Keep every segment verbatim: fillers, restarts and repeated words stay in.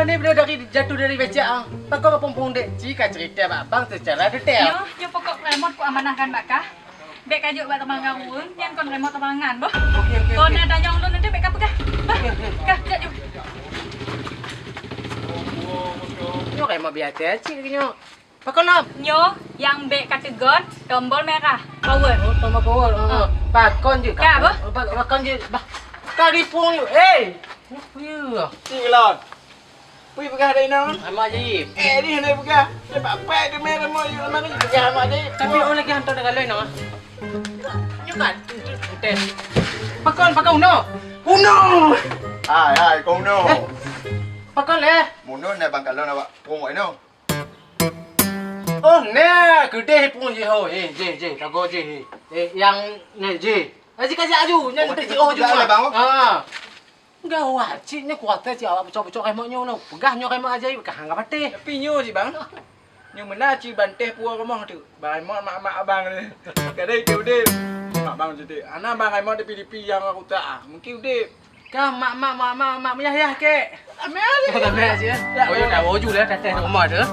Ni beudôh dari jatuh dari becak ah. Pakon ka phôn-phôn dek ci ka cerita bak abang secara detail. Nyoe, nyoe pokok remote ku amanahkan bak kah. Bèk ka jok bak teumanggang ureueng, nyan kon remote teumanggang boh. Oke, oke, oke. Kon na tanyong lôn nanti bèk ka peugah. Bah, oke, oke. Kah, jak ju. Nyoe remote biasa cit lagèe nyoe. Pakon lom? Nyoe nyang bèk ka teugon tombol merah, power. Oh, tombol power. Oh. Pakon jeuet ka? Ka, bah? Pa-, pakon jeuet? Bah, ka ripung jeuet. Hei! Nyoe peue? Ci lôn. Peue peugah deh nyoe? Amat jih. Eh, ni hana peugah. Cepat pai tu meh remote yuk lama ni peugah amat jih. Tapi oh lagi hantar dengan lain noh. Nyoe kan, tu, tu, tu, tes. Pakon, pakon Uno. Uno! Hai, hai, kong Uno. Eh, pakon lé? Muno na bang kalon awak. Kong Uno. Oh, na keudeh pun jih ho. Eh, jih, jih, lagoe jih. Eh, nyang na jih. Aji ka jak aju, nyan teuh jiôh ju. Bang. Ha. Gawat, cit nyoe kuasa cit awak bucok-bucok remote nyoe noh. Peugah nyoe remote ajaib, ka hang ka patéh. Tapi nyoe cit bang. Nyoe meunan cit banteh puwoe rumoh tu. Bang remote mak-mak abang ni. Kadang itu udép. Mak bang cit. Ana bang remote depi-depi nyang rusak ah. Mungkin udép. Ka mak, mak, mak, mak, mak meuyah-yah kek. Amai aja. Oh, amai aja. Ya, oh, ya, oh. Dah, oh, ju lah, dah teh rumah tu.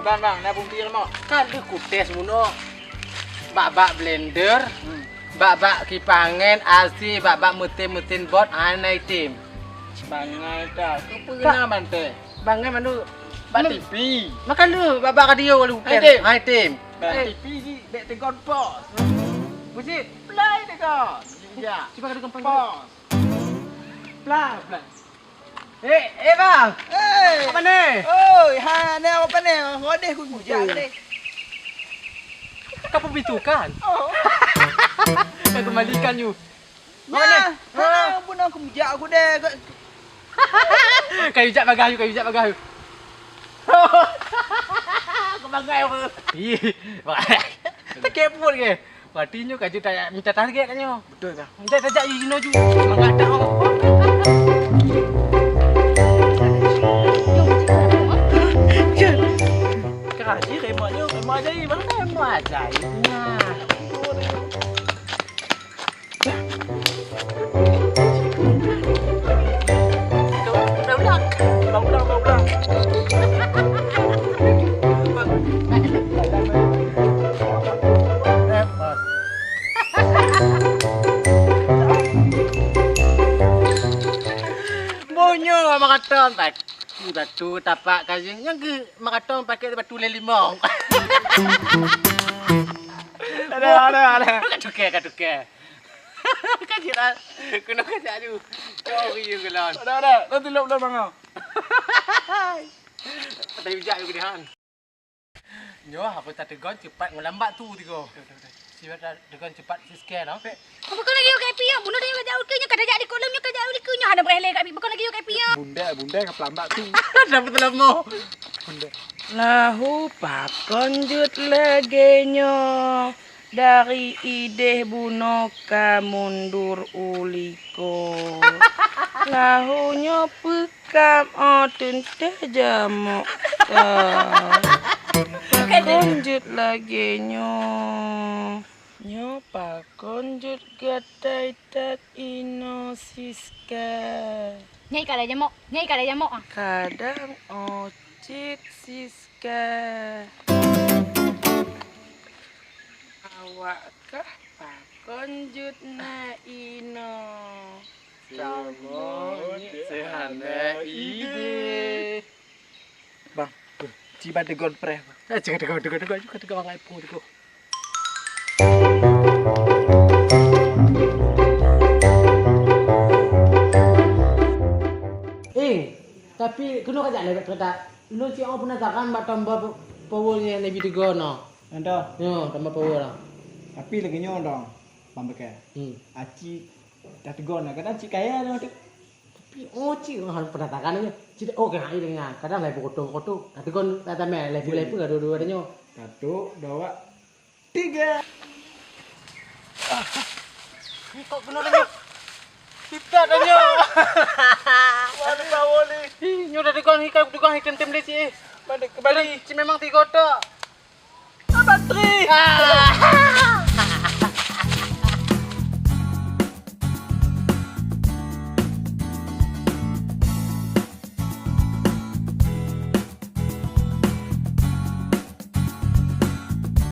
Iban, bang, nak bukti lemak? Kan dia kutes bunoe. Bak-bak blender, hmm. Bak-bak kipangen, A C, bak-bak mesin-mesin bot, hana item. Bangai tak? Kau pernah bantai? Bangai mana? Bak T V. Makan lu, bak-bak radio lalu. Hai, Tim. Hai, Tim. Bak T V ni, dek tegon pos. Busi, play tegon. Ya. Cuba kata gampang. Pos. Play, play. Eh, eh, bang. Eh. Apa ni? Oi, ha, ni apa ni? Hodeh ku bujang ni. Kau pun begitu kan? Oh. Kau kembalikan you. Nah, sana pun aku mijak aku deh. Kayu jak bagah you, kayu jak bagah you. Aku banggai apa? Ih, tak kepot ke? Berarti nyoe kaju tak minta target kan nyoe? Betul dah. Minta tajak you jinoe ju. Semangat dah. Kaji remote nyoe, remote ajaib. Remote ajaib. Nah. Bonyo maraton tak. Batu tapak kaji. Nyang ke maraton pakai batu lé limong. Ada, ada, ada. Ka tukar, ka tukar. Ka kira kena kerja tu. Kau pergi ke lawan. Ada, ada. Nanti lop dalam manga. Ada bijak juga dia han. Nyoe apa tak tegon cepat ngelambat tu tiga. Siapa tak tegon cepat siskar no. Apa kau lagi kau kapi ya? Bunuh dia kerja ulke nya kada jadi kolom nya kerja ulke nya ada bereh leh kapi. Apa kau lagi kau kapi ya? Bunda, bunda ka pelambat tu. Dapat lama. Bunda. Lahu pakon jeuet lagèe nyoe. Dari idéh bunoe ka mundur u likot. Lahu nyoe peukam, oh, teuntèe jamok ka. Pakon jeuet lagèe nyoe. Nyoe pakon jeuet gatai that inoe Siska. Nyai ka lheueh jamok, nyai ka lheueh jamok ah. Kadang oh cit Siska. Awak kah pakon jeuet na inoe? Kamoe seuhana idéh. Bang, ci ban tegon preh, Bang. Eh, jangan tegon, tegon, tegon, tegon, tegon, Bang, iPhone tegon. Eh, tapi keunoe ka jak lé bak keureta. Lôn cit oh penasaran bak tombol power nyang Nabi tegon, oh. Entah. Nyoe, tambah power lah. Tapi lagèe nyoe dong, Bang Beka. Hmm. Aci tategon lah. Kadang cit kaya nyoe tu. Tapi, oh, cit, oh, harus penasaran nyoe. Cit, oh, kena air dengan. Kadang lai peukoto-peukoto. Tategon, tatamé, lai pulai pun ada dua nyoe. Satu, dua, tiga. Kok kena nyoe? Kita dah nyoe. Waduh, bawah ni. Ih, nyoe dah tegon, ikan tegon, ikan tem lesi, eh. Balik, kembali. Cit memang tiga otak. Ah, bateri. Ah.